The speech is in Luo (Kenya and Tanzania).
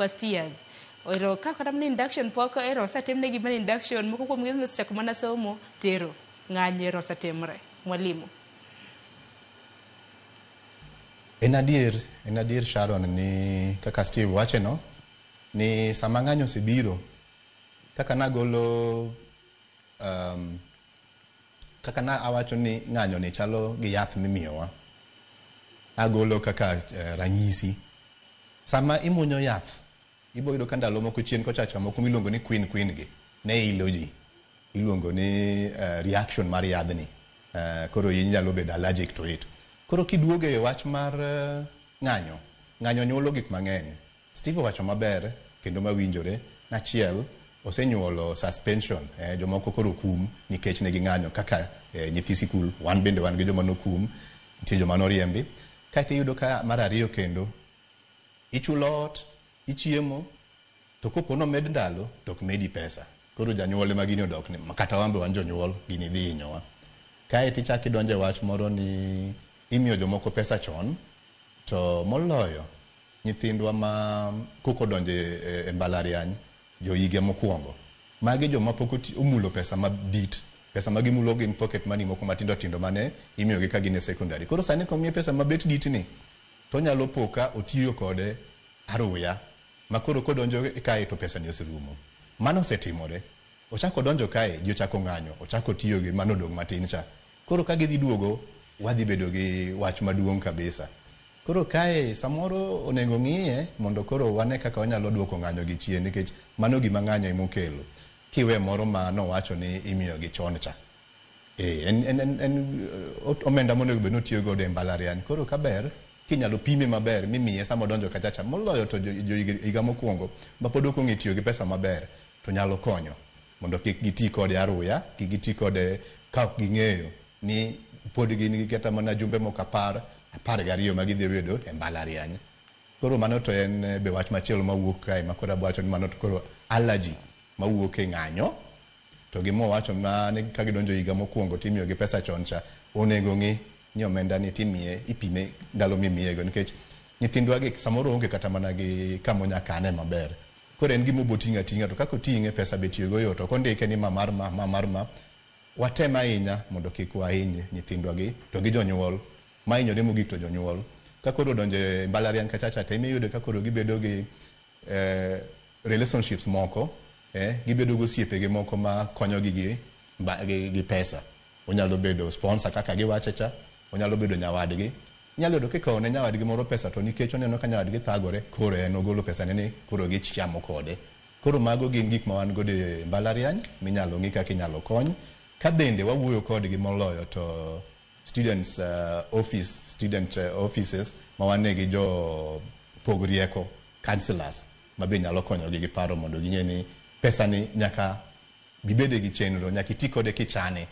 First years ero ka kata mana induction pok ero osetimnegi mana induction, moko kuomgi osechako mana somo tero ng'anyo ero osetimre. Mwalimu. En adier, Sharon, ni kaka Steve wache no ni sama ng'anyo osebiro kaka nagolo kaka na awacho ni ng'anyo ni chalo gi yath mimiyowa, agolo kaka ranyisi. Sama imuonyo yath, ibo yudo ka ndalo moko chien kochacha moko miluongo ni queen queen gi ne ilo ji, iluongo ni reaction mar yadhni, koro inyalo bedo allergic to it. Koro kiduogo e wach mar ng'anyo, ng'anyo nyuolo gik mang'eny. Steve owacho maber kendo mawinjore. Achiel, osenyuolo suspension, jomoko koro kum nikech ne ging'anyo kaka nyithi sikul. Wan bende wan gi joma nokum, nitie joma noriembi. Kaeto iyudo ka mar ariyo kendo, ichulo ot, ichiemo, to kopo nomed ndalo to ok medi pesa. Koro janyuol ema gini odok ni, kata wan be wan jonyuol, gini dhi hinyowa. Kaeto ichako idonjo e wach moro ni imiyo jomoko pesa chon, to moloyo nyithindwa ma koka odonjo e mbalariany, jo higa mokwongo. Magi joma pok omulo pesa madit. Pesa ma gimulo gin pocket money moko matindo tindo mane imiyogi ka gin e secondary. Koro sani komiye pesa mabet dit ni, to onyalo po ka otiyo kode aruya, ma koro kodonjo kae to pesa ni oserumo. Mano osetimore. Ochako odonjo kae, ji ochako ng'anyo, ochako tiyo gi mano odong' matin cha. Koro ka gidhi duogo, wadhi bedo gi wach maduong' kabisa. Koro kae samoro onego ng'iye mondo koro wane kaka wanyalo duoko ng'anyo gi chien, nikech mano gima ng'anyo emokelo. Kiwe moro ma nowacho ni imiyo gi chon cha. En omenda monego bed ni otiyo godo e mbalariany. Koro kaber kinyalo pime maber mimiye sama odonjo kachacha, moloyo to jo higa mokwongo ma pod ok ong'e tiyo gi pesa maber, to nyalo konyo mondo kik giti kode aruya, kik giti kode ka ok ging'eyo ni pod gin gi kata mana jumbe moko 10, 12 ma gidhi bedo e mbalariany. Koro mano to en be wach machielo mawuok kae ma koro abwacho ni mano to koro allergy mawuok e ng'anyo. To gima owacho ma ni ka gidonjo higa mokwongo timiyo gi pesa chon cha, onego ng'i ni omenda ni timiye, ipime ndalo mimiyego, nikech nyithindwa gi samoro onge kata mana gi kama onya kane maber. Koro en gima obo ting'o ating'a, to kaka oting'e pesa be tiyogo yot, ok ondike ni ma mar ma, ma mar ma. Watem ahinya mondo kik wahiny nyithindwa gi to gi jonyuol. Mahinyore mogik to jonyuol. Ka koro odonjo e mbalariany kachacha to emiyudo ka koro gibedo gi relationships moko, gibedo gi osiepegi moko ma konyogi gi pesa. Onyalo bedo sponsor kaka giwache cha, onyalo bedo nyawadgi. Inyalo yudo kikowo ne nyawadgi moro pesa, to nikech oneno ka nyawadgi thagore, koro en ogolo pesa ne ni koro gichamo kode. Koro mago gin gik ma wan godo e mbalariany minyalo ng'i kaka inyalo kony. Ka bende wawuoyo kodgi, moloyo to students office, student offices ma wane gi jo pog rieko, counselors, ma be nyalo konyogi gi paro mondo ging'e ni pesa ni nyaka gibede gi chenro, nyaka iti kode kichane.